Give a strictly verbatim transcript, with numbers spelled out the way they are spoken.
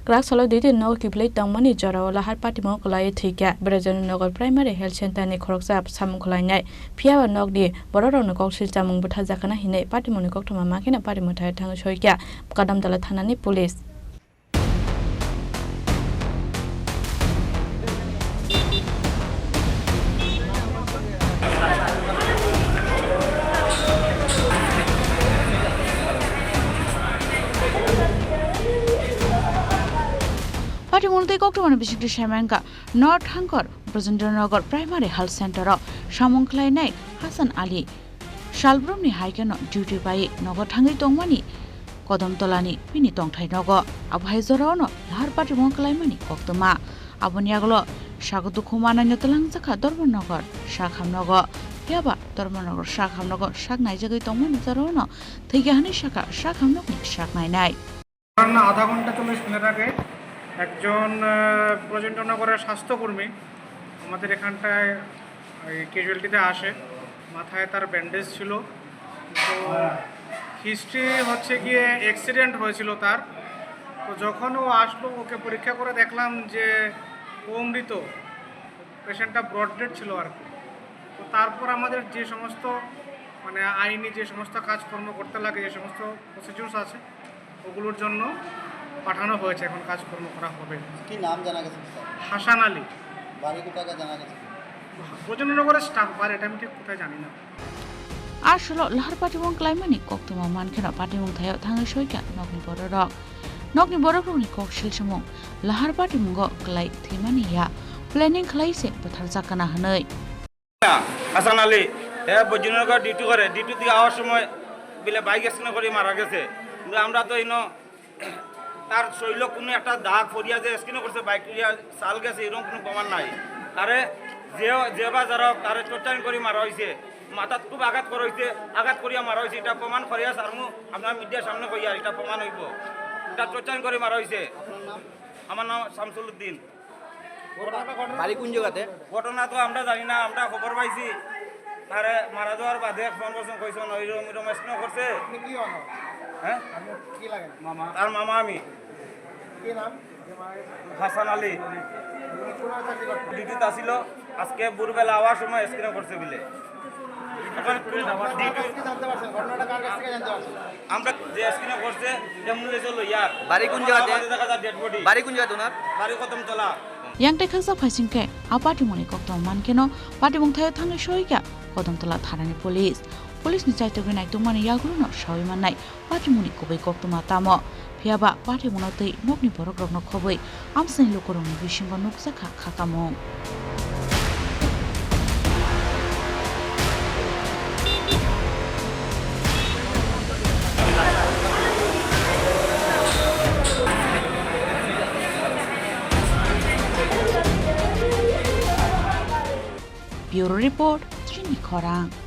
Kwrak salo dui din nogo kiphilwi tongmani jorao lahar patimung kwlaiwi thwikha Brajendra Nagar Primary Health Center ni khoroksa samung khwlainai. Phiyaba nokni bororokni kok silchamung bwtharjakna hinwi patimungni koktwma mankhe patimung thai thangwi soikha Kadamtala thanani police. Patimung tei koktwmani bisingtwi saimangkha North Hangkor Brajendra Nagar Primary Health Center o samung khlainai Hasan Ali. Salbrumni hai kheno duty bai nogo thangwi tongmani Kodom Tolani bini tongthai nogo. Abo hai jorao no lahar patimung khlaimani koktwma. Aboni yagulo sago dukhu manaino twlangjakha Dharmanagar sakham nogo. Phiyaba Dharmanagar sakham nogo sak naijagwi tongmani jorao no thwikha hwnwi sakha sakham nokni sak nainai. ঘটনা আধা ঘন্টা চল্লিশ মিনিট আগে একজন, আহ, প্রচণ্ডনগরের স্বাস্থ্যকর্মী আমাদের এখানটায় এই ক্যাজুয়ালিটিতে আসে। মাথায় তার ব্যান্ডেজ ছিল। তো হিস্ট্রি হচ্ছে গিয়ে অ্যাক্সিডেন্ট হয়েছিল তার। তো যখন ও আসলো, ওকে পরীক্ষা করে দেখলাম যে ও মৃত, পেশেন্টটা ব্রড ডেড ছিল আর কি। তো তারপর আমাদের যে সমস্ত, মানে, আইনি যে সমস্ত কাজকর্ম করতে লাগে, যে সমস্ত প্রসিডিউরস আছে, ওগুলোর জন্য পাঠানো হয়েছে, এখন কাজকর্ম করা হবে। কি নাম জানা গেছে কি, স্যার? হাসান আলী। বাড়ি কোথাকার জানা গেছে কি? ব্রজেন্দ্রনগরের স্টাফ, বাড়ি এটা আমি ঠিক কোথায় জানি না। Aswk o lahar patimung khlaimani koktwma mankheno patimung thaio thangwi soikha nokni bororok. Nokni borokrokni kok silsamung lahar patimungo klai thwimani ya planning khlai se bwtharjak kana hwnwi. Hasan Ali, হে বৈদ্যনগর ডিউটি করে, ডিউটি থেকে আওয়ার সময় বিলে বাইক অ্যাক্সিডেন্ট করে মারা গেছে। কিন্তু আমরা তো ইনো তার শরীরে কোনো একটা দাগ পড়িয়া যে অ্যাক্সিডেন্ট করছে, বাইক ইয়া চাল গেছে, এরকম কোনো প্রমাণ নাই। তারে যে, যে বা যারা হোক, তারে টর্চারিং করে মারা হয়েছে, মাথাত খুব আঘাত করা হয়েছে, আঘাত করিয়া মারা হয়েছে, এটা প্রমাণ করিয়া সারমু আপনার মিডিয়ার সামনে কইয়া, এটা প্রমাণ হইব, এটা টর্চারিং করে মারা হয়েছে। আমার নাম শামসুল উদ্দিন। বাড়ি কোন জায়গাতে? ঘটনা তো আমরা জানি না, আমরা খবর পাইছি। তারে মারা যাওয়ার বাদে ফোন করছেন, কইছেন, "ওই রকম, এরকম অ্যাক্সিডেন্ট করছে।" আপনি কি হন? হ্যাঁ? আপনি কি লাগেন? মামা। তার মামা আমি। কি নাম? হাসান আলী। উনি কোন চাকরি করতেন? ডিউটিতে আসিল, আজকে ভোরবেলা আওয়ার সময় অ্যাক্সিডেন্ট করছে বলে। এখন কার কাছ থেকে জানতে পারছেন? ঘটনাটা কার কাছ থেকে জানতে পারছেন? আমরা যে অ্যাক্সিডেন্ট করছে, অ্যাম্বুলেন্সে লইয়ার। বাড়ি কোন জায়গাতে? দেখা যায় ডেড বডি। বাড়ি কোন জায়গাতে ওনার? বাড়ি Kadamtala. Yang tei khaksa phaising khe a patimungni koktwma mankheno patimung thaio thangwi soikha Kodamtala thanani police. Police ni chaitokni naitokmani yagulono sawi mannai patimungni kubui koktwma tamo. Phiyaba patimungno twi nokni borokrokno khobwi amchaini lukurokni bisingo nukjakha khakamung. Bureau Report, Chini Khorang.